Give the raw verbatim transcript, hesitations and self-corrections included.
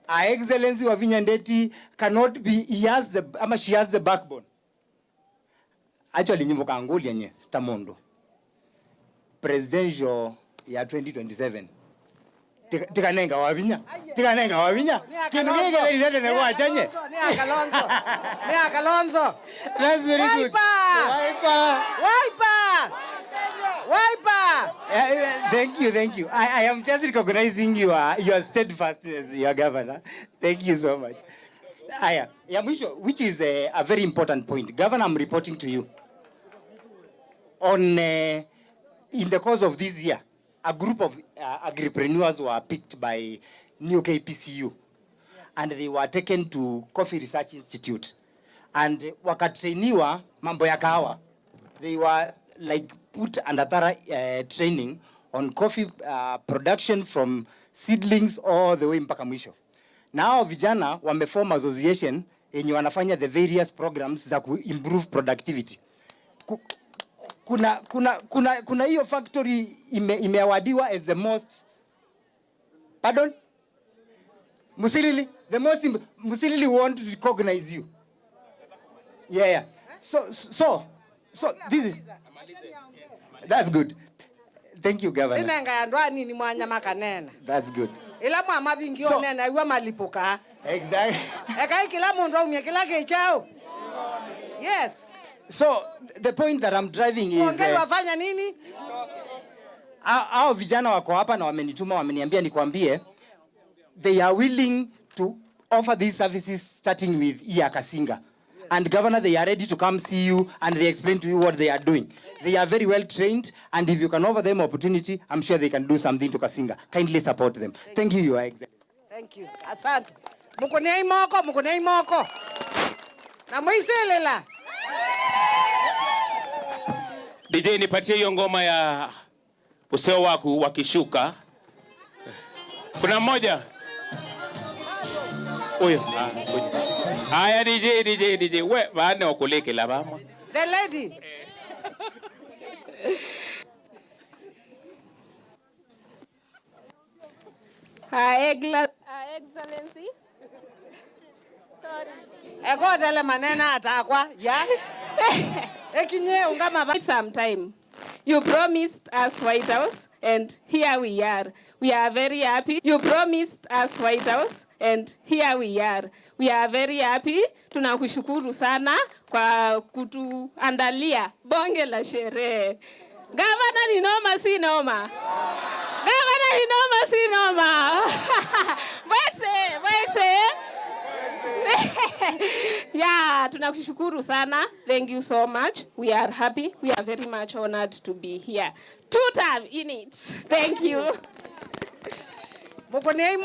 Her Excellency Wavinya Ndeti cannot be, he has the, ama she has the backbone. Actually, nyimbo kangũlya nye ta mũndũ. Presidential ya twenty twenty-seven. Tika-, tikanenga Wavinya. Tikanenga Wavinya. Kĩndũ gĩkĩ kĩlĩte tene kwa chanye. Nĩ ya Kalonzo. Nĩ ya Kalonzo. That's very good. Wiper! Wiper! Wiper! Wiper! Eh, eh, thank you, thank you. I, I am just recognizing your, your steadfastness, your governor. Thank you so much. Aya, ya mwisho, which is a, a very important point. Governor, I'm reporting to you. On, uh, in the course of this year, a group of, uh, agripreneurs were picked by New K P C U, and they were taken to Coffee Research Institute, and wakatrainiwa mambo ya kahawa. They were, like, put under thorough, uh, training on coffee, uh, production from seedlings all the way mpaka mwisho. Na hao vijana wameform association yenye wanafanya the various programs za ku improve productivity. Ku-, kuna, kuna, kuna, kuna hiyo factory ime-, imeawadiwa as the most, pardon? Musilili, the most im-, Musilili want to recognize you. Yeah, yeah. So, so, so this is, that's good. Thank you, Governor. Tinenga andũ anini mwanya makanena. That's good. Ila mwamavingi so, ũnena iwa malipũka. Exactly. Ekai kila mũndũ aumie kila kĩkyao. Yes. So, the point that I'm driving is, kuongeli, uh, wafanya nini? Hao, hao vijana wako hapa na wamenituma, wameniambia nikwambie, they are willing to offer these services starting with hii ya Kasinga. And Governor, they are ready to come see you and they explain to you what they are doing. They are very well trained, and if you can offer them opportunity, I'm sure they can do something to Kasinga. Kindly support them. Thank you, Your Excellency. Thank you. Asante. Mũkũnĩei moko, mũkũnĩei moko. Na mũisilĩla. D J, nipatie hiyo ngoma ya Useo waku wakishuka. Kuna mmoja? Huyo. Ah, kuja. Haya, D J, D J, D J. We, vane wakulikila vamwe. The lady. Her Egla-, Her Excellency. Sorry. Ekotele manena atakwa, ya. Ekinye ungama ba- Some time. You promised us White House and here we are. We are very happy. You promised us White House and here we are. We are very happy. Tunakushukuru sana kwa kutuandalia bonge la sherehe. Gavana, ni noma si noma? Gavana, ni noma si noma? Bwete, bwete. Yeah, tunakushukuru sana. Thank you so much. We are happy. We are very much honored to be here. Two term in it. Thank you. Mũkũnĩei